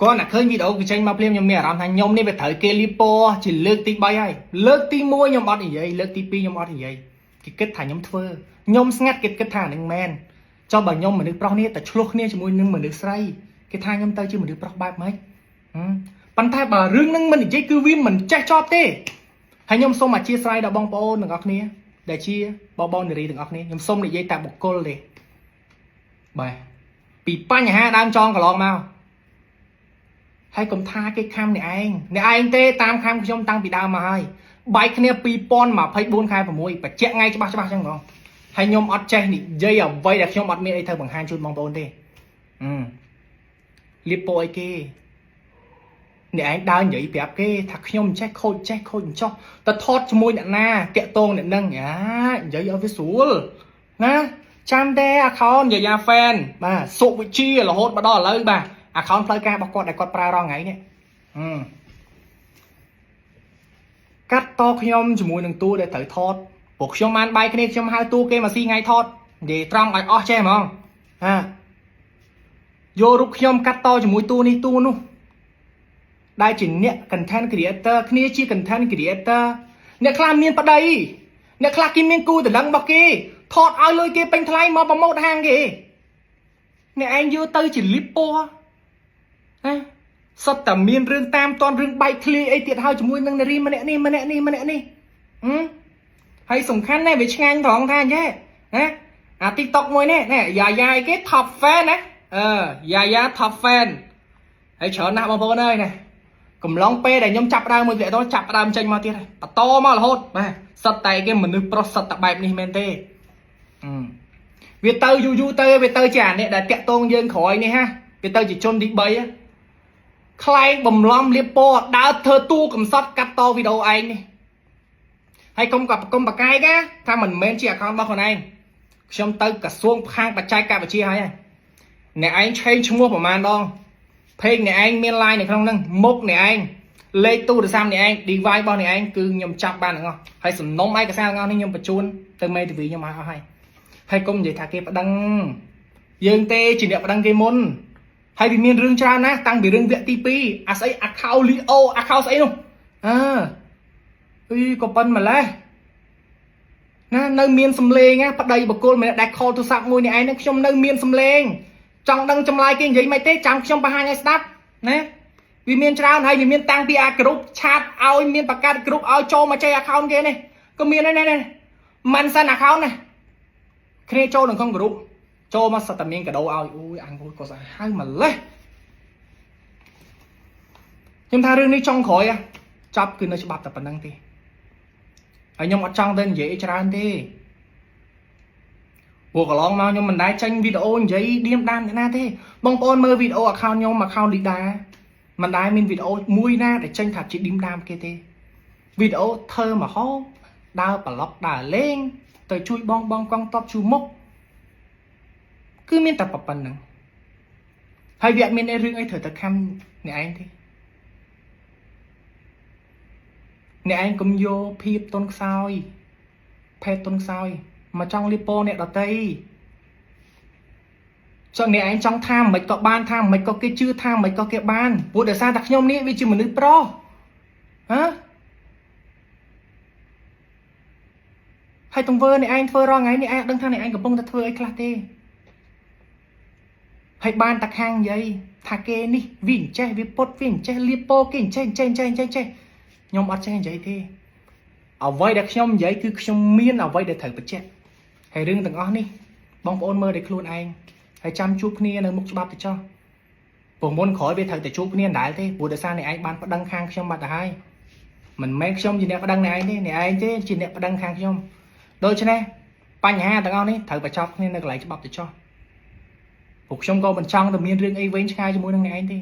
គាត់តែឃើញវីដេអូគេចេញមកភ្លាមខ្ញុំមានអារម្មណ៍ថាខ្ញុំនេះវាត្រូវគេលាបពណ៌ជាលើកទី3ហើយលើកទី1ខ្ញុំអត់និយាយលើកទី2ខ្ញុំអត់និយាយគេគិតថាខ្ញុំធ្វើខ្ញុំស្ងាត់គេគិតថានឹងមែនចុះបើខ្ញុំមនុស្សប្រុសនេះតែឆ្លោះគ្នាជាមួយនឹងមនុស្សស្រីគេថាខ្ញុំទៅជាមនុស្សប្រុសបែបម៉េចហឹមប៉ុន្តែបើរឿងនឹងមិននិយាយគឺវាមិនចេះចប់ទេហើយខ្ញុំសូមអធិស្ឋានដល់បងប្អូនទាំងអស់គ្នាដែលជាបងបងនារីទាំងអស់គ្នាខ្ញុំសូមនិយាយតែបុគ្គលទេបាទពីបញ្ហាដើមចងកន្លងមក ហើយកុំថាគេខំអ្នកឯងអ្នកឯងទេតាមខំខ្ញុំតាំងពីដើមមកហើយបែកគ្នា2024ខែ6បញ្ជាក់ថ្ងៃច្បាស់ច្បាស់ចឹងហ្មងហើយខ្ញុំអត់ចេះនិយាយអ្វីដែលខ្ញុំអត់មានអីត្រូវបង្ហាញជូនបងប្អូនទេអឺលៀបពោអីគេអ្នកឯងដើរនិយាយប្រាប់គេថាខ្ញុំចេះខូចចេះខូចអញ្ចោះទៅថតជាមួយអ្នកណាតាក់តងអ្នកនឹងអានិយាយឲ្យវាស្រួលណាចាំតែ account យាយា fan បាទសុវិជារហូតមកដល់ឥឡូវបាទ account ផ្លូវការរបស់គាត់ដែលគាត់ប្រើរាល់ថ្ងៃនេះហឹមកាត់តខ្ញុំជាមួយនឹងតួដែលត្រូវថតព្រោះខ្ញុំបានបាយគ្នាខ្ញុំហៅតួគេមកស៊ីថ្ងៃថតនិយាយត្រង់ឲ្យអស់ចេះហ្មងហាយករូបខ្ញុំកាត់តជាមួយតួនេះតួនោះដែលជាអ្នក content creator គ្នាជា content creator អ្នកខ្លះមានប្តីអ្នកខ្លះគេមានគូដណ្ដឹងរបស់គេថតឲ្យលុយគេពេញថ្លៃមកប្រម៉ូទហាងគេអ្នកឯងយកទៅជាលីបពណ៌ ណាសុទ្ធតែមានរឿងតាមតនរឿងបែកធ្លាយអីទៀតហើយជាមួយនឹងនារីម្នាក់នេះម្នាក់នេះម្នាក់នេះហឹមហើយសំខាន់ណាស់វាឆ្ងាញ់ត្រង់ថាអញ្ចេះណាអា TikTok មួយនេះណែយ៉ាយ៉ាអីគេ top fan ណាអឺយ៉ាយ៉ា top fan ហើយច្រើនណាស់បងប្អូនអើយណាកំឡុងពេលដែលខ្ញុំចាប់ដើមមួយវគ្គទៅចាប់ដើមចេញមកទៀតហើយបន្តមករហូតបាទសុទ្ធតែគេមនុស្សប្រុសសុទ្ធតែបែបនេះមែនទេអឺវាទៅយូរយូរទៅវាទៅជាអាអ្នកដែលតាក់តងយើងក្រោយនេះហាវាទៅជាជនទី3ហ៎ ខ្លែងបំលំលៀបពណ៌ដើរធ្វើតួកំសត់កាត់តវីដេអូឯងនេះហើយកុំកុំបកែកណាថាមិនមែនជា account របស់ខ្លួនឯងខ្ញុំទៅក្រសួងខាងបច្ចេកវិទ្យាហើយអ្នកឯងឆេងឈ្មោះប្រហែលដង page អ្នកឯងមាន line នៅក្នុងហ្នឹងមុខអ្នកឯងលេខទូរស័ព្ទអ្នកឯង device របស់អ្នកឯងគឺខ្ញុំចាប់បានទាំងអស់ហើយសំណុំឯកសារទាំងអស់នេះខ្ញុំបញ្ជូនទៅមេធាវីខ្ញុំឲ្យអស់ហើយហើយកុំនិយាយថាគេប្តឹងយើងទេជាអ្នកប្តឹងគេមុន ហើយវាមានរឿងច្រើនណាស់តាំងពីរឿងវគ្គទី2អាស្អីអាខោលីអូអាខោស្អីនោះអើអីក៏ប៉ិនម្លេះណានៅមានសំលេងណាប្តីបកគលម្នាក់ដែល call ទូរស័ព្ទមួយនេះឯងហ្នឹងខ្ញុំនៅមានសំលេងចង់ដឹងចម្លើយគេនិយាយមិនទេចាំខ្ញុំបង្ហាញឲ្យស្ដាប់ណាវាមានច្រើនហើយវាមានតាំងពីអាក្រុម chat ឲ្យមានបង្កើតក្រុមឲ្យចូលមកចេះ account គេនេះក៏មានដែរណាមិនសិន account ណាគ្នាចូលនៅក្នុងក្រុមចូលមកសិតតែមានកដោឲ្យអូយអញក៏សាហាវម្លេះខ្ញុំថារឿងនេះចុងក្រោយចាប់គឺនៅច្បាប់តែប៉ុណ្្នឹងទេហើយខ្ញុំអត់ចង់ទៅនិយាយអីច្រើនទេព្រោះកន្លងមកខ្ញុំមិនដែលចេញវីដេអូនិយាយឌៀមដាមអ្នកណាទេបងប្អូនមើលវីដេអូ account ខ្ញុំ account លីដាមិនដែលមានវីដេអូមួយណាដែលចេញថាជាឌៀមដាមគេទេវីដេអូធ្វើមហោដើរប្លុកដើរលេងទៅជួយបងបងកងតបជួមុខគឺមានតែប៉ុណ្្នឹងហើយវាអត់មានអីរឿងអីត្រូវតែខំអ្នកឯងទេអ្នកឯងកុំយកភាពតន់ខ្សោយភេទតន់ខ្សោយមកចង់លៀបពណ៌អ្នកដតីចង់អ្នកឯងចង់ថាមិនក៏បានថាមិនក៏គេជឿថាមិនក៏គេបានព្រោះដោយសារតែខ្ញុំនេះវាជាមនុស្សប្រុសហ៎ហើយទង្វើអ្នកឯងធ្វើរាល់ថ្ងៃនេះឯងដឹងថាអ្នកឯងកំពុងតែធ្វើអីខ្លះទេហើយបានតាខាងនិយាយថាគេនេះវាអញ្ចេះវាពុតវាអញ្ចេះលៀបពោគេអញ្ចេះអញ្ចេះអញ្ចេះអញ្ចេះចេះខ្ញុំអត់ចេះនិយាយទេអ្វីដែលខ្ញុំនិយាយគឺខ្ញុំមានអ្វីដែលត្រូវបញ្ជាក់ហើយរឿងទាំងអស់នេះបងប្អូនមើលដោយខ្លួនឯងហើយចាំជួបគ្នានៅមុខច្បាប់ទៅចោះព្រោះមុនក្រោយវាត្រូវតែជួបគ្នាដដែលទេព្រោះដោយសារអ្នកឯងបានប្តឹងខាងខ្ញុំបាត់ទៅហើយមិនមែនខ្ញុំជាអ្នកប្តឹងអ្នកឯងទេអ្នកឯងទេជាអ្នកប្តឹងខាងខ្ញុំដូច្នេះបញ្ហាទាំងអស់នេះត្រូវបញ្ចប់គ្នានៅកន្លែងច្បាប់ទៅចោះពួកខ្ញុំក៏មិនចង់ទៅមានរឿងអីវែងឆ្ងាយជាមួយនឹងអ្នកឯងទេ